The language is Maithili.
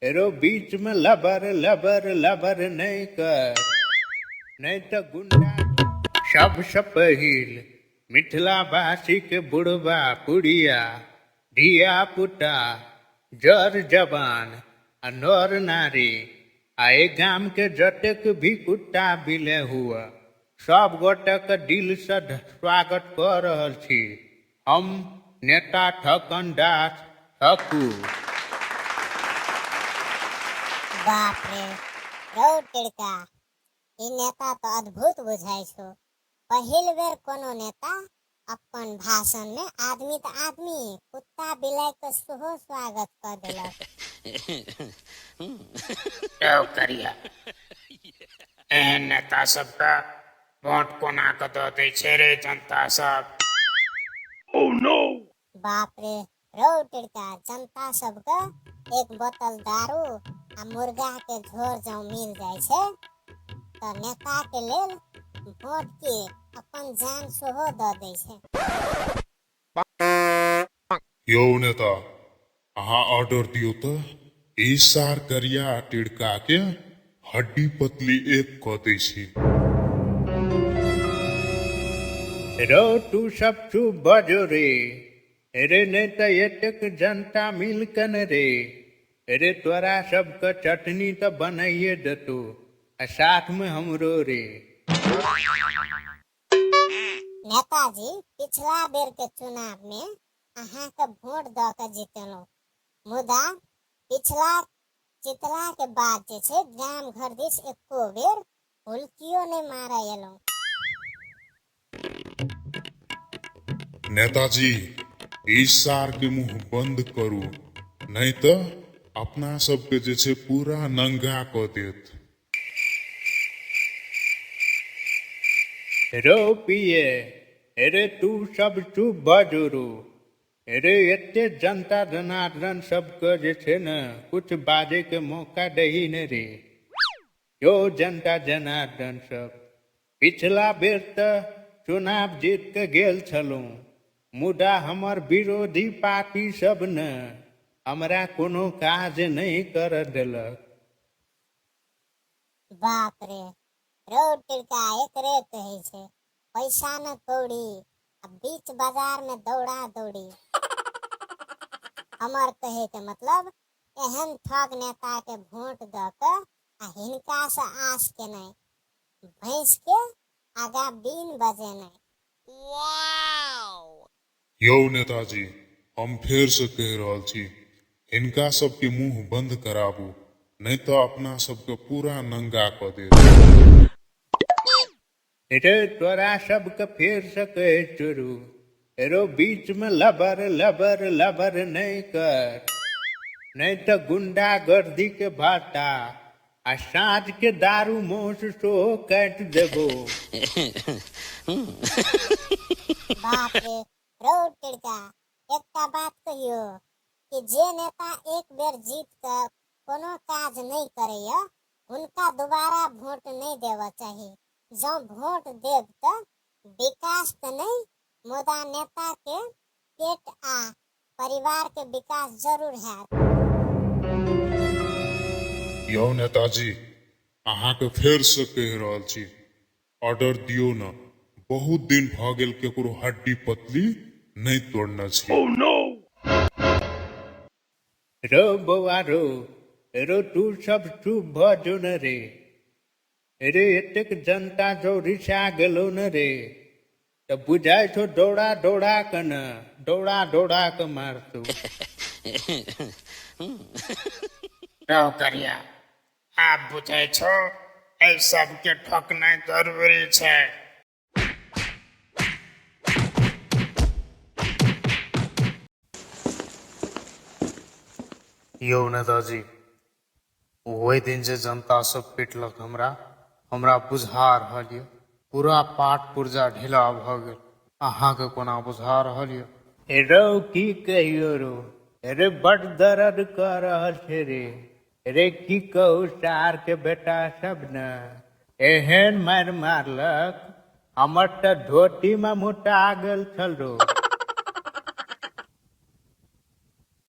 रो बीच में लबर लबर लबर नहीं कर, नहीं तो गुंडा। सबसे पहिल मिथिला वासी के बुढ़बा पुड़िया धिया पुता जर जवान आ नर नारी आ एहि गाम के जतेक भी कुत्ता बिले हुआ सब गोटे के दिल से स्वागत कऽ रहल छी। हम नेता ठकन दास ठाकुर। बाप रे रौ टिड़का, ई नेता तऽ अद्भुत बुझाइ छौ। पहिल बेर कोनो नेता अपन भाषण मे आदमी तऽ आदमी, कुत्ता बिलाइ के सेहो स्वागत कऽ देलक। रौ करिया, एहन नेता सबके वोट कोना कऽ दऽ दै छै रे जनता सब? बाप रे रौ टिड़का, जनता सबके एक बोतल दारू आ मुर्गा के झोर जँ मिल जाइ छै तऽ नेता के लेल वोट के अपन जान सेहो दऽ दै छै। यौ नेता, अहाँ ऑर्डर दियौ तऽ ई सार करिया आ टिड़का के हड्डी पतली एक कऽ दै छी। रौ तू सब चुप भऽ जो रे, रे नहि तऽ एतेक जनता मिल कऽ ने रे, रे तोरा सबके चटनी तऽ बनाइए देतौ आ साथमे हमरो रे। नेताजी, पिछला बेर के चुनाव में अहाँके वोट दऽ कऽ जितेलहुँ, मुदा पिछला जितला के बाद जे छै गाम घर दिस एको बेर हुलकियो नहि मारऽ एलहुँ। नेताजी, ई सार के मुंह बंद करू, नहि तऽ अपना सबके जे छै पूरा नंगा कऽ देत। रौ पिये, अरे तू सब चुप भऽ जो रो। अरे एते जनता जनार्दन सबके जे छै ने कुछ बाजे के मौका दही ने रे। यो जनता जनार्दन सब, पिछला बेर तऽ चुनाव जीत के गेल छलहुँ, मुदा हमर विरोधी पार्टी सब ने हमरा कोनो काज नहि करऽ देलक। बाप रे रौ टिड़का, एकरे कहै छै पैसा न कौड़ी आ बीच बाजार में दौड़ा दौड़ी। हमर कहै के मतलब एहन ठग नेता के वोट दऽ कऽ आ हिनका से आस केनाइ भैंस के आगा बीन बजेनाइ। यौ नेताजी, हम फेर से कहि रहल छी, हिनका सबके मुंह बंद कराबू, नहि तऽ अपना सबके पूरा नंगा कऽ देत। रे तोरा सबके फेर से कहै छोड़ू, रो बीच में लबर लबर लबर नहि कर, नहि तऽ गुंडागर्दी के भाटा आ साँझ के दारू मौस सेहो काटि देबो। बाप रे रौ टिड़का, एकटा बात कहियो कि जे नेता एक बेर जीत कऽ कोनो काज नहि करैया हुनका दोबारा वोट नहि देबऽ चाही। जँ वोट देब तऽ विकास तऽ नहि, मुदा नेता के पेट आ परिवार के विकास जरूर हैत। यौ नेताजी, अहाँके फेरसँ कहि रहल छी, ऑर्डर दियौ ने, बहुत दिन भऽ गेल केकरो हड्डी पतली नहि तोड़ने छी। रौ बौआ रौ, रौ तू सब चुप भऽ जो ने रे। रे एतेक जनता जो रिसा गेलो ने रे, तऽ बुझाइ छौ दौड़ा दौड़ा कऽ ने दौड़ा दौड़ा कऽ मारतौ। रौ करिया, आब बुझाइ छौ एहि सबके ठकनाइ जरूरी छै। यौ नेताजी, ओहि दिन जे जनता सब पिटलक हमरा, हमरा बुझा रहल यऽ पूरा पाट पुर्जा ढीला भऽ गेल। अहाँके कोना बुझा रहल यऽ? रौ की कहियो रौ, रे बड दर्द कऽ रहल छै रे। रे की कहू, सार के बेटा सब ने एहन मारि मारलक, हमर तऽ धोती मे मोटा गेल छल रौ।